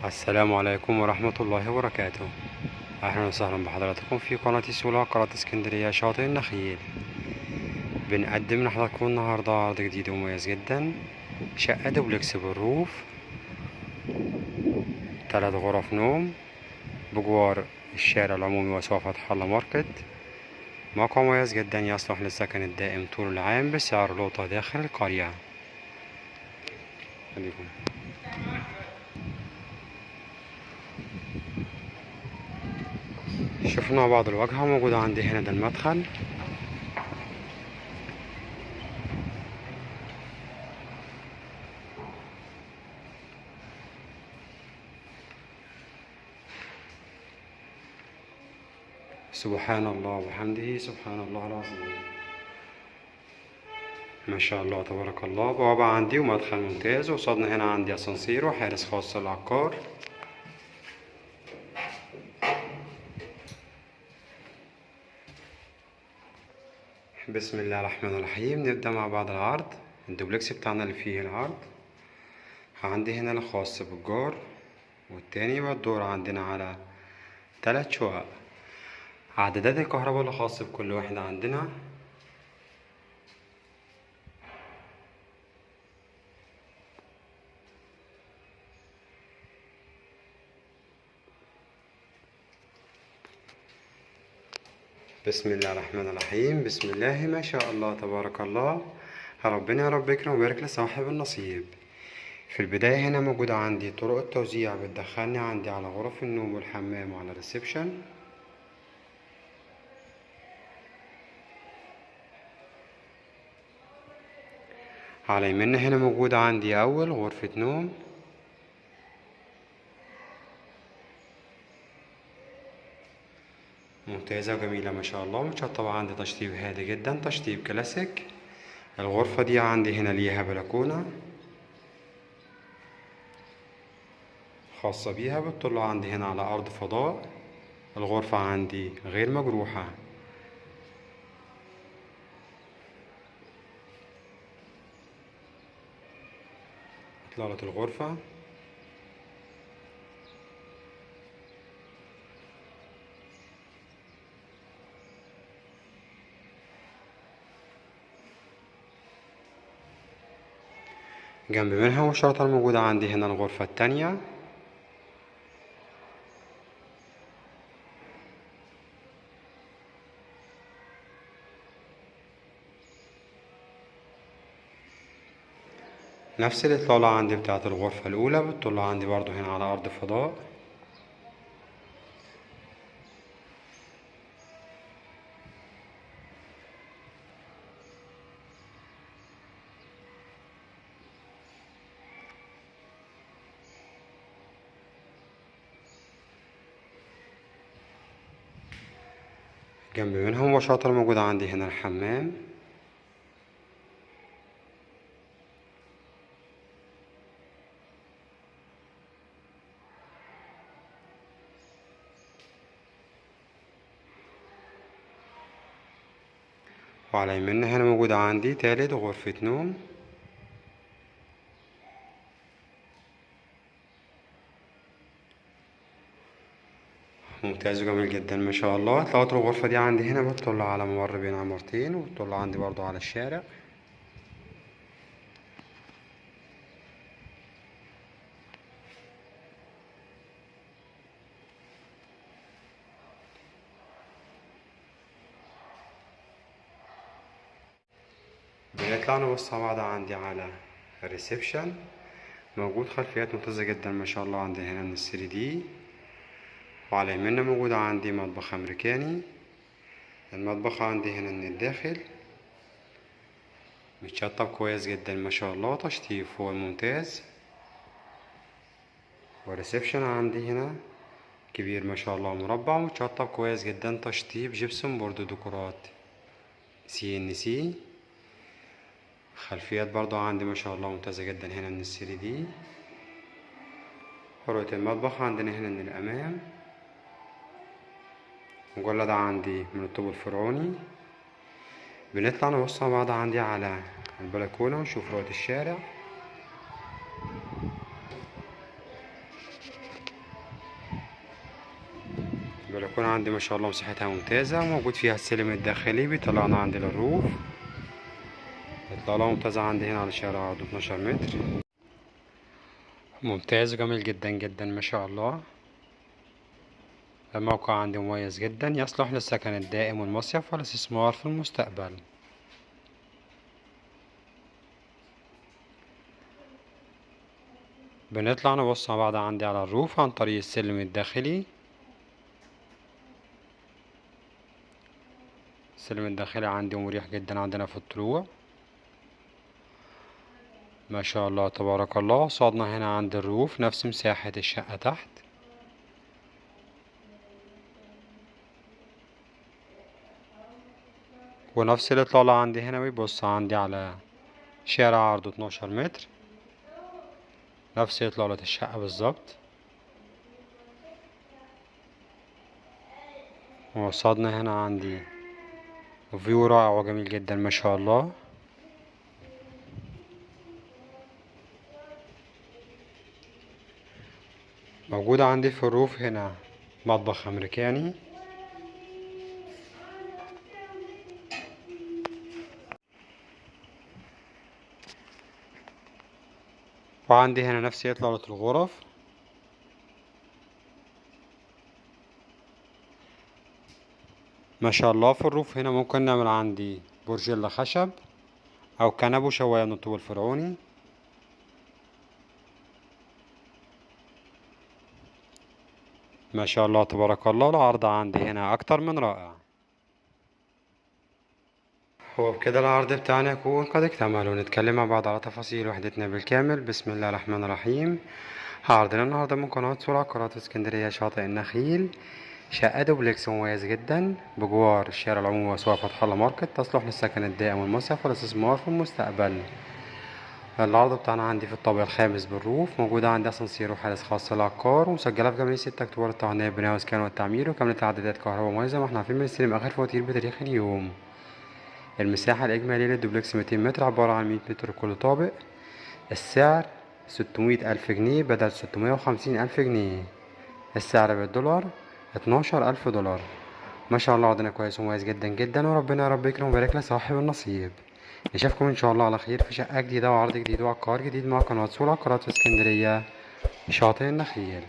السلام عليكم ورحمة الله وبركاته. أهلا وسهلا بحضراتكم في قناة سولا، قناة اسكندرية شاطئ النخيل. بنقدم لحضراتكم النهاردة عرض جديد ومميز جدا، شقة دوبلكس بال roof، 3 غرف نوم بجوار الشارع العمومي وأسواق فتح الله ماركت. موقع مميز جدا يصلح للسكن الدائم طول العام بسعر لقطة داخل القرية. خليكم. شفنا بعض الواجهة موجودة عندي هنا، ده المدخل. سبحان الله وبحمده، سبحان الله العظيم، ما شاء الله تبارك الله. بوابة عندي ومدخل ممتاز، وقصادنا هنا عندي اسانسير وحارس خاص للعقار. بسم الله الرحمن الرحيم. نبدأ مع بعض العرض. الدوبلكس بتاعنا اللي فيه العرض عندي هنا الخاص بالجار والتاني، والدور عندنا على 3 شقق. عدادات الكهرباء اللي خاص بكل واحدة عندنا. بسم الله الرحمن الرحيم. بسم الله ما شاء الله تبارك الله. ربنا يا رب يكرم ويبارك لصاحب النصيب. في البداية هنا موجودة عندي طرق التوزيع، بتدخلني عندي على غرف النوم والحمام وعلى الريسبشن. على يمنا هنا موجودة عندي أول غرفة نوم. ممتازة وجميلة ما شاء الله، متشطبة عندي تشطيب هادي جدا، تشطيب كلاسيك. الغرفة دي عندي هنا ليها بلكونة خاصة بيها، بتطل عندي هنا على أرض فضاء. الغرفة عندي غير مجروحة. إطلالة الغرفة. جنب منها والشرطة الموجودة عندي هنا الغرفة التانية. نفس الإطلالة عندي بتاعت الغرفة الأولى، بتطل عندي برضو هنا على أرض فضاء. جنب منها مباشرة موجودة عندي هنا الحمام. وعلى يمنا هنا موجودة عندي تالت غرفة نوم. ممتاز وجميل جدا ما شاء الله. طلعت الغرفة دي عندي هنا بتطل على ممر بين عمارتين، وبتطل عندي برضو على الشارع. بنطلع نبص مع بعض عندي على الريسبشن. موجود خلفيات ممتازة جدا ما شاء الله عندي هنا من الثري دي. وعلى يمنا موجود عندي مطبخ أمريكاني. المطبخ عندي هنا من الداخل متشطب كويس جدا ما شاء الله، تشطيب فوق الممتاز. والريسبشن عندي هنا كبير ما شاء الله، مربع ومتشطب كويس جدا، تشطيب gypsum board، ديكورات CNC. خلفيات برضو عندي ما شاء الله ممتازة جدا هنا من الثري دي. رؤية المطبخ عندنا هنا من الأمام، مجلد عندي من الطوب الفرعوني. بنطلع نبص مع بعض عندي على البلكونة ونشوف رؤية الشارع. البلكونة عندي ما شاء الله مساحتها ممتازة، موجود فيها السلم الداخلي بيطلعنا عندي لل roof. إطلالة ممتازة عندي هنا على شارع عرضه 12 متر، ممتاز وجميل جدا جدا ما شاء الله. الموقع عندي مميز جدا، يصلح للسكن الدائم والمصيف والاستثمار في المستقبل. بنطلع نبص مع بعض عندي على الروف عن طريق السلم الداخلي. السلم الداخلي عندي مريح جدا عندنا في الطلوع ما شاء الله تبارك الله. قصادنا هنا عند الروف نفس مساحة الشقة تحت. ونفس الإطلالة عندي هنا بيبص عندي على شارع عرضه 12 متر، نفس إطلالة الشقة بالظبط. وقصادنا هنا عندي فيو رائع وجميل جدا ما شاء الله. موجود عندي في الروف هنا مطبخ أمريكاني. وعندي هنا نفس إطلالة الغرف. ما شاء الله في الروف هنا ممكن نعمل عندي برجيلا خشب أو كنب وشواية من الطوب الفرعوني. ما شاء الله تبارك الله، العرض عندي هنا أكتر من رائع. وبكده العرض بتاعنا يكون قد اكتمل، ونتكلم مع بعض على تفاصيل وحدتنا بالكامل. بسم الله الرحمن الرحيم. عرضنا النهارده من قناة سوق العقارات اسكندرية شاطئ النخيل، شقة دوبلكس مميز جدا بجوار الشارع العمومي وسوق فتح الله ماركت، تصلح للسكن الدائم والمصيف والاستثمار في المستقبل. العرض بتاعنا عندي في الطابق الخامس بال roof، موجودة عندي اسانسير وحارس خاص للعقار، ومسجلة في جمعية 6 اكتوبر التعاونية للبناء والإسكان والتعمير، وكاملة عدادات كهرباء مميزة، واحنا عارفين بنستلم آخر فواتير بتاريخ اليوم. المساحة الإجمالية للدوبلكس 200 متر، عبارة عن 100 متر كل طابق. السعر 600 ألف جنيه بدل 650 ألف جنيه. السعر بالدولار 12 ألف دولار. ما شاء الله عرضنا كويس ومميز جدا جدا، وربنا يا رب يكرم ويبارك لصاحب النصيب. نشوفكم إن شاء الله على خير في شقة جديدة وعرض جديد وعقار جديد مع قناة سوق العقارات في اسكندرية شاطئ النخيل.